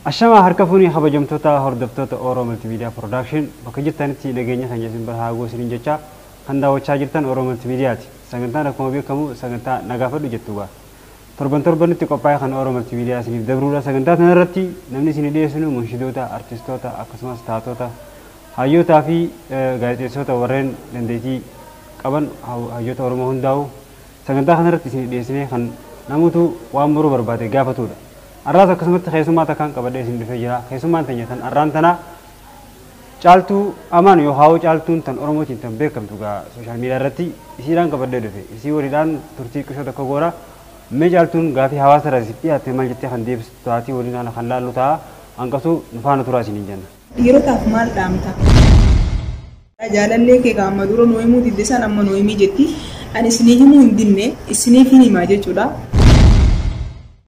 Ashamaa harka fuunii kabajamtoota hordoftoota Oromoo Multimedia Production bakka jirtanitti nageenya keenya isin bira haa ga'u isiniin jecha kan daawwachaa jirtan Oromoo Multimediaati. Sagantaan akkuma beekamu sagantaa nagaafadhu jettu gaa. Torban torbanitti qophaa'e kan Oromoo Multimedia isiniif dabruudha. Sagantaa kanarratti namni isin dhiyeessinu munshidoota, artistoota akkasumas taatota, hayyootaa fi gaazexeessota warreen dandeettii qaban hayyoota Oromoo hundaa'u sagantaa kanarratti isin dhiyeessinee kan namoota waan boruu barbaade gaafatudha. Arraas akkasumatti keessummaa takkaan qabadhee isin dhufee jira. Keessummaan teenya tan arraan tanaa Caaltuu Amaan yoo haa'u Caaltuun tan Oromootiin tan beekamtu gaa social media irratti isiidhaan qabadhee dhufe. Isii waliidhaan turtii qishoo tokko goora. Mee Caaltuun gaafii hawaasa irraa isiif dhiyaatte maal jettee kan deebistu taatii waliin kan laallu ta'a. Hanqasuu nu faana turaa isiniin jenna. Dhiirotaaf maal dhaamta? Jaalallee kee ka amma dura nuu himuu didde san amma nuu himii jetti. Ani isinii himuu hin dinne isiniif hin himaa jechuudha.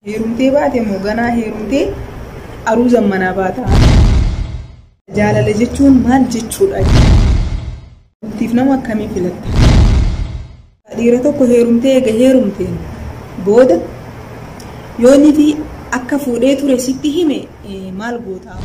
Heerumtee baate moo ganaa heerumtee aruuzan manaa baata? Jaalala jechuun maal jechuudha? Bultiif nama akkamii filatta? Dhiira tokko heerumtee eega heerumteen booda yoo nifi akka fuudhee ture sitti hime maal goota?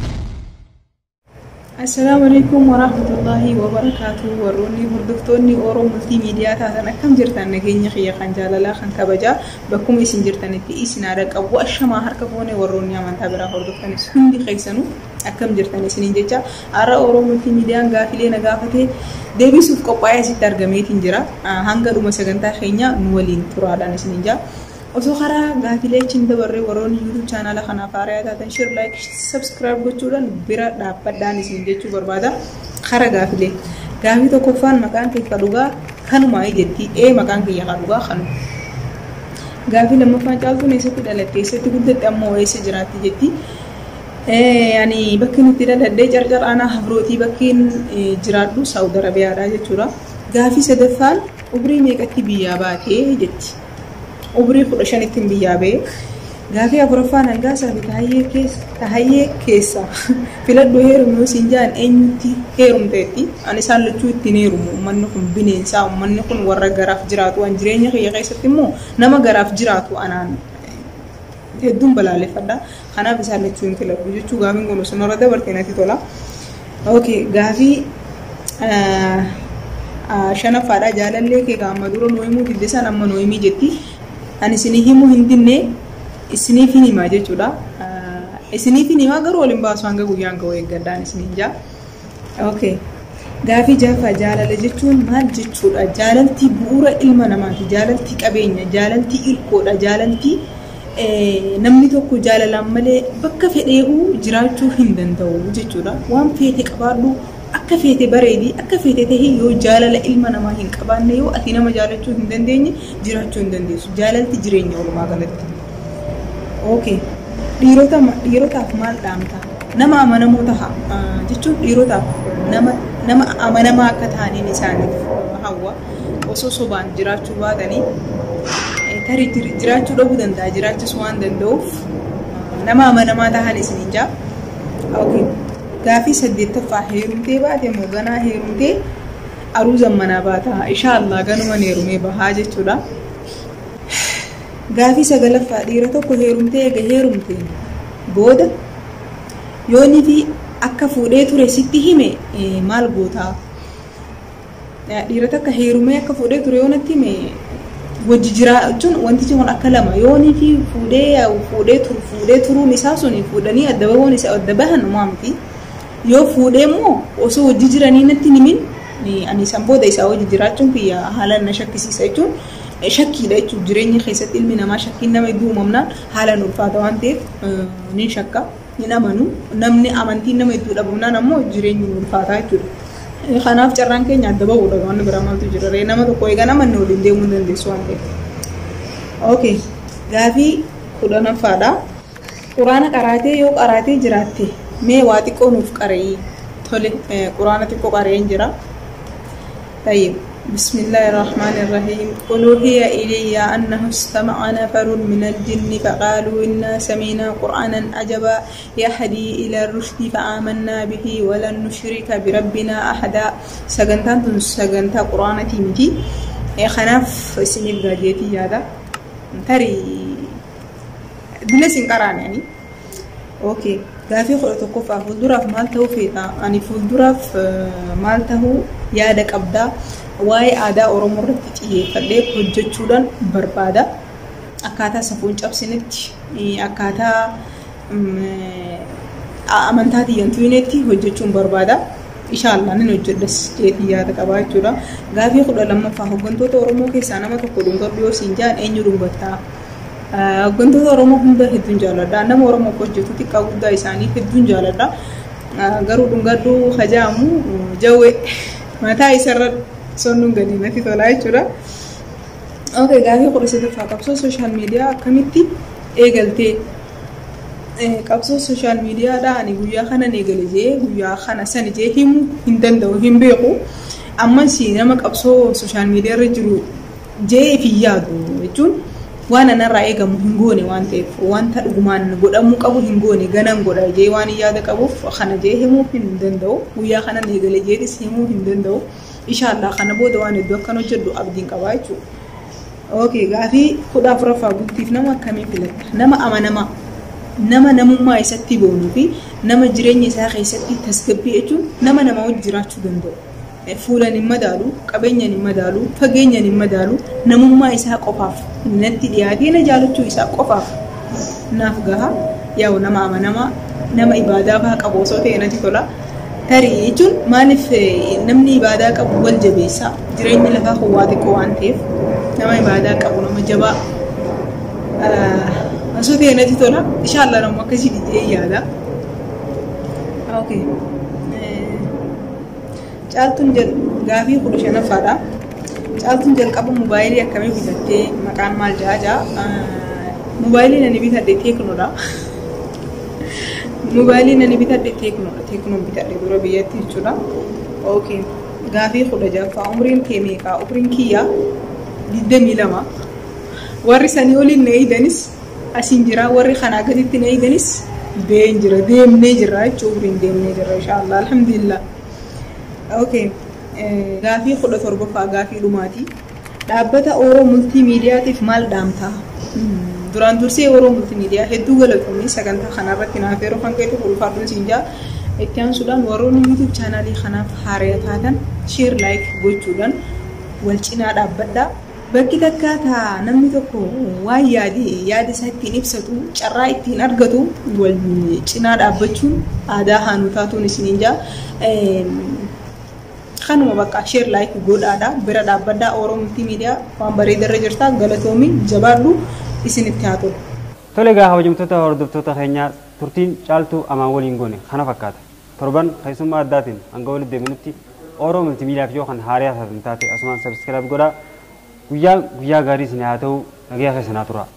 Assalaamu alaikum warahmatullahi wabarakaatuh. Warroonni hordoftoonni Oromoo Multimedia taatan akkam jirtan? Nageenya kiyya kan jaalalaa kan kabajaa bakkuma isin jirtanitti isin haadha qabu. Ashamaa harka fuune warroonni amantaa biraa hordoftanis hundi keessanuu akkam jirtan isiniin jecha har'a Oromoo Multimediaan gaafilee na gaafatee deebisuuf qophaa'ee asitti argameetiin jira. Hanga dhuma sagantaa keenya nu waliin turaadhaan isiniin jaa. Osoo karaa gaafilee achiin dabarree warroonni YouTube chaanaala kanaaf haaraa taatan share, like, subscribe gochuudhaan bira dhaabbadhaan isin jechuu barbaada. Kara gaafilee. Gaafii tokkoffaan maqaan kee ka dhugaa kanumaa jetti. Ee, maqaan kiyya ka dhugaa kanuma. Gaafii lammaffaan Caaltuun eessatti dhalatte, eessatti guddatte, ammoo eessa jiraatti jetti. Ani bakki nuti dhaladhee Carcar aanaa Habrootii, bakkiin jiraadhu Saawud Arabiyaadha jechuudha. Gaafii sadaffaan umrii meeqatti biyyaa baatee jetti. Umrii 15tti biyyaa ba'e. Gaafii afuraffaan Hangaasaa fi Tahayyee keessa filadhu heerumu yoo siin jedhan eenyutti heerumteetti? Ani isaan lachuu ittiin heerumu. Uummanni kun bineensaa, uummanni kun warra garaaf jiraatu. An jireenya kiyya keessatti immoo nama garaaf jiraatu anaan hedduun balaaleffadha. Kanaaf isaan lachuu hin filadhu jechuu. Gaafiin kun osoo narra dabarte natti tola. Okay, gaafii shanaffaadha. Jaalallee kee amma dura nuu himuu didde san amma nuu himii jetti. Ani isinii himuu hin dinne isiniif hin himaa jechuudha. Isiniif hin himaa garuu waliin baasu hanga guyyaan ga'u eeggadhaan isiniin jaa. Okay. Gaafii jaffaa jaalala jechuun maal jechuudha? Jaalalti bu'uura ilma namaati. Jaalalti qabeenya, jaalalti irkoodha, jaalalti namni tokko jaalalaan malee bakka fedheehuu jiraachuu hin danda'u jechuudha. Waan feete qabaadhu, akka feete bareedi, akka feete tahii, yoo jaalala ilma namaa hin qabaanne, yoo ati nama jaalachuu hin dandeenye, jiraachuu hin dandeessu. Jaalalti jireenya walumaa galatti. Okay. Dhiirota dhiirotaaf maal dhaamta? Nama amanamoo taha jechuun dhiirotaaf nama amanamaa akka ta'aniin isaaniif hawwa. Osoo sobaan jiraachuu baatanii tarii jiraachuu dhabuu danda'a, jiraachisuu waan danda'uuf nama amanamaa tahan isiniin jaa. Okay. Gaafii saddeettaffaa heerumtee baate moo ganaa heerumtee aruuzan manaa baata? Inshaallah ganuman heerumee bahaa jechuudha. Gaafii sagalaffaa dhiira tokko heerumtee eega heerumteen booda yoo nifi akka fuudhee ture sitti hime maal goota? Dhiira takka heerumee akka fuudhee ture yoo natti hime wajji jiraachuun wantichi kun akka lama yoo nifi fuudhee turu fuudhee turuun isaa suni fuudhanii adda bahuun isaa adda bahan uumaa miti. Yoo fuudhee immoo osoo wajji jiranii natti himin ani san booda isaa wajji jiraachuun kiyya haalaan na shakkisiisa jechuun shakkiidha jechuun jireenya keessatti ilmi namaa shakkiin nama hedduu uumamnaan haalaan ulfaata waan ta'eef ni shakka, hin amanu. Namni amantiin nama hedduu dhabamnaan ammoo jireenyi ulfaataa jechuudha. Kanaaf carraan keenya adda bahuudha, waan biraa maaltu jira ree? Nama tokko eegan amanne waliin deemuu hin dandeessu waan ta'eef. Okay. Gaafii 10ffaadha. Quraana qaraatee yoo qaraatee jiraatte mee waa xiqqoo nuuf qara'ii. Tole, quraana xiqqoo qara'een jira. طيب، بسم الله الرحمن الرحيم. قل أوحي إلي أنه استمع نفر من الجن فقالوا إنا سمعنا قرآنا عجبا يهدي إلى الرشد فآمنا به ولن نشرك بربنا أحدا. Sagantaan tun sagantaa quraanatii miti. Kanaaf isiniif gaajeetii yaada. Tarii diles hin qaraane ani. Okay. Gaafii 11ffaa fuulduraaf maal ta'uu feeta? Ani fuulduraaf maal ta'uu yaada qabdaa? Waa'ee aadaa Oromoo irratti xiyyeeffadhee hojjechuudhaan barbaada. Akkaataa safuun cabsinetti, akkaataa amantaa tiyyaan tuyinetti hojjechuun barbaada. Inshaallah nin hojjedhas jedhee yaada qabaa jechuudha. Gaafii 12ffaa hooggantoota Oromoo keessaa nama tokko dhungadhu yoo siin jedhan eenyu dhungattaa? Hooggantoota Oromoo hunda hedduun jaaladha. Nama Oromoo hojjetu xiqqaa guddaa isaanii hedduun jaaladha. Garuu dhungadhu hajaamu jawwee mataa isarra sonnuun gadi natti tola jechuudha. Okay, gaafii 13ffaa qabsoo sooshaal miidiyaa akkamitti eegaltee? Qabsoo sooshaal miidiyaadha ani guyyaa kana eegale jee guyyaa kana sana jee himuu hin danda'u hin beeku. Ammas nama qabsoo sooshaal miidiyaa irra jiru jee fi yaadu jechuun waan anarraa eegamu hin goone waan ta'eef wanta dhugumaan godhamuu qabu hin goone ganan godha jee waan yaada qabuuf kana jee himuu hin danda'u. Guyyaa kana eegale jeetis himuu hin danda'u. Inshaallah kana booda waan hedduu akkan hojjedhu abdiin qabaa jechuudha. Okay, gaafii 14ffaa bultiif nama akkamii filatta? Nama amanamaa, nama namummaa isatti boonuu fi nama jireenya isaa keessatti tasgabbii jechuun nama nama wajjin jiraachuu danda'u. Fuulaan hin madaalu, qabeenyaan hin madaalu, fageenyaan hin madaalu, namummaa isaa qofaaf natti dhiyaatee na jaalachuu isaa qofaaf naaf gaha. Yaa'u nama amanamaa, nama ibaadaa fa'aa qabu osoo ta'e natti tola. Tarii jechuun maaliif namni ibaadaa qabu wal jabeessa, jireenyi lafaa kun waa xiqqoo waan ta'eef nama ibaadaa qabu nama jabaa osoo ta'e natti tola. Inshaallah namni akkasii jedhee yaada. Okay. Caaltuun gaafii 15ffaadha. Caaltuun jalqaba moobaayilii akkamii bitattee maqaan maal ja'a? Moobaayiliin ani bitadhe teeknoodha. Moobaayiliin ani bitadhe teeknoodha. Teeknoon bitadhe dura biyyatti jechuudha. Okay. Gaafii 16ffaa umriin kee meeqa? Umriin kiyyaa 22. Warri sanii oliin na eeganis asiin jira. Warri kanaa gaditti na eeganis been jira. Deemnee jira jechuudha. Umriin deemnee jira inshaallah. Alhamdulillah. Okay. Gaafii 17ffaa gaafii dhumaati. Dhaabbata Oromoo Multiimiidiyaatiif maal dhaamtaa? Duraan dursee Oromoo Multiimiidiyaa hedduu galatoomii sagantaa kanarratti naaf yeroo kan keetu ulfaadhuun siin jaa. Itti aansuudhaan warroonni YouTube chaanaalii kanaaf haaraa taatan share like gochuudhaan wal cinaa dhaabbadhaa. Bakki takka taa namni tokko waan yaade yaada isaa ittiin ibsatu carraa ittiin argatu wal cinaa dhaabbachuun aadaa haanuu taatuun isiniin jaa. Kanuma bakka share like godhaadha bira dhaabbadhaa. Oromoo Multiimiidiyaa waan bareedarra jirta galatoomii jabaadhu isinitti haa tolu. Tole egaa kabajamtoota hordoftoota keenyaa turtiin Caaltuu Amaan waliin goone kana fakkaata. Torban keessummaa addaatiin hanga walitti deebinutti Oromoo Multiimiidiyaaf yoo kan haaraa taatan taate asumaan subscribe godhaa. Guyyaa gaarii isin haa ta'u, nagaa keessan haa turaa.